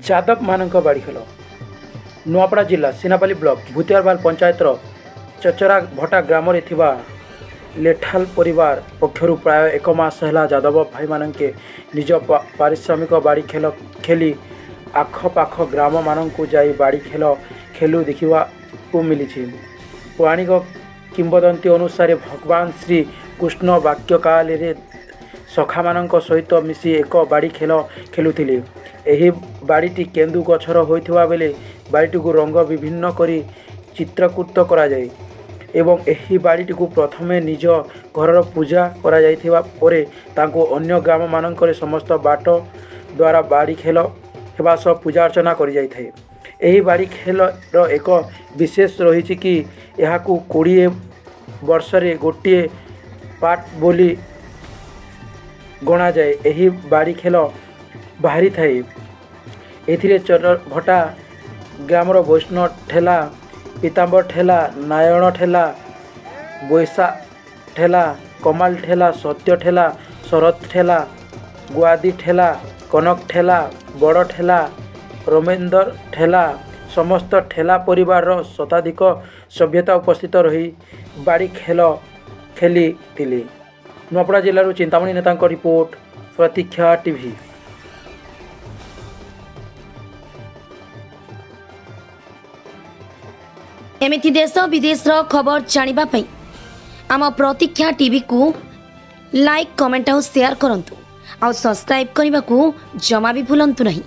ଯାଦବମାନଙ୍କ ବାଡ଼ି ଖେଳ। ନୂଆପଡ଼ା ଜିଲ୍ଲା ସିନାପାଲି ବ୍ଲକ ଭୂତିଆରବାଲ ପଞ୍ଚାୟତର ଚଚରା ଭଟା ଗ୍ରାମରେ ଥିବା ଲେଠାଲ ପରିବାର ପକ୍ଷରୁ ପ୍ରାୟ ଏକ ମାସ ହେଲା ଯାଦବ ଭାଇମାନଙ୍କେ ନିଜ ପାରିଶ୍ରମିକ ବାଡ଼ି ଖେଳ ଖେଳି ଆଖପାଖ ଗ୍ରାମମାନଙ୍କୁ ଯାଇ ବାଡ଼ି ଖେଳ ଖେଳୁ ଦେଖିବାକୁ ମିଳିଛି। ପୌରାଣିକ କିମ୍ବଦନ୍ତୀ ଅନୁସାରେ ଭଗବାନ ଶ୍ରୀ କୃଷ୍ଣ ବାଲ୍ୟକାଳରେ ସଖାମାନଙ୍କ ସହିତ ମିଶି ଏକ ବାଡ଼ି ଖେଳ ଖେଳୁଥିଲେ। ଏହି ବାଡ଼ିଟି କେନ୍ଦୁ ଗଛର ହୋଇଥିବା ବେଳେ ବାଡ଼ିଟିକୁ ରଙ୍ଗ ବିଭିନ୍ନ କରି ଚିତ୍ରକୃତ କରାଯାଏ ଏବଂ ଏହି ବାଡ଼ିଟିକୁ ପ୍ରଥମେ ନିଜ ଘରର ପୂଜା କରାଯାଇଥିବା ପରେ ତାଙ୍କୁ ଅନ୍ୟ ଗ୍ରାମମାନଙ୍କରେ ସମସ୍ତ ବାଟ ଦ୍ୱାରା ବାଡ଼ି ଖେଳ ହେବା ସହ ପୂଜା ଅର୍ଚ୍ଚନା କରାଯାଇଥାଏ। ଏହି ବାଡ଼ି ଖେଳର ଏକ ବିଶେଷ ରହିଛି କି ଏହାକୁ 20 ବର୍ଷରେ ଗୋଟିଏ ପାଟ ବୋଲି ଗଣାଯାଏ। ଏହି ବାଡ଼ି ଖେଳ ବାହାରିଥାଏ। ଏଥିରେ ଚରଭଟା ଗ୍ରାମର ବୈଷ୍ଣବ ଠେଲା, ପୀତାମ୍ବର ଠେଲା, ନାରାୟଣ ଠେଲା, ବୈଶା ଠେଲା, କମାଲ ଠେଲା, ସତ୍ୟ ଠେଲା, ଶରତ ଠେଲା, ଗୁଆଦି ଠେଲା, କନକ ଠେଲା, ବଡ଼ ଠେଲା, ରମେନ୍ଦ୍ର ଠେଲା, ସମସ୍ତ ଠେଲା ପରିବାରର ଶତାଧିକ ସଭ୍ୟତା ଉପସ୍ଥିତ ରହି ବାଡ଼ି ଖେଳ ଖେଳିଥିଲେ। ନୂଆପଡ଼ା ଜିଲ୍ଲାରୁ ଚିନ୍ତାମଣି ନେତାଙ୍କ ରିପୋର୍ଟ, ପ୍ରତୀକ୍ଷା ଟିଭି। ଏମିତି ଦେଶ ବିଦେଶର ଖବର ଜାଣିବା ପାଇଁ ଆମ ପ୍ରତୀକ୍ଷା ଟିଭିକୁ ଲାଇକ୍, କମେଣ୍ଟ ଆଉ ସେୟାର କରନ୍ତୁ। ଆଉ ସବସ୍କ୍ରାଇବ୍ କରିବାକୁ ଜମା ବି ଭୁଲନ୍ତୁ ନାହିଁ।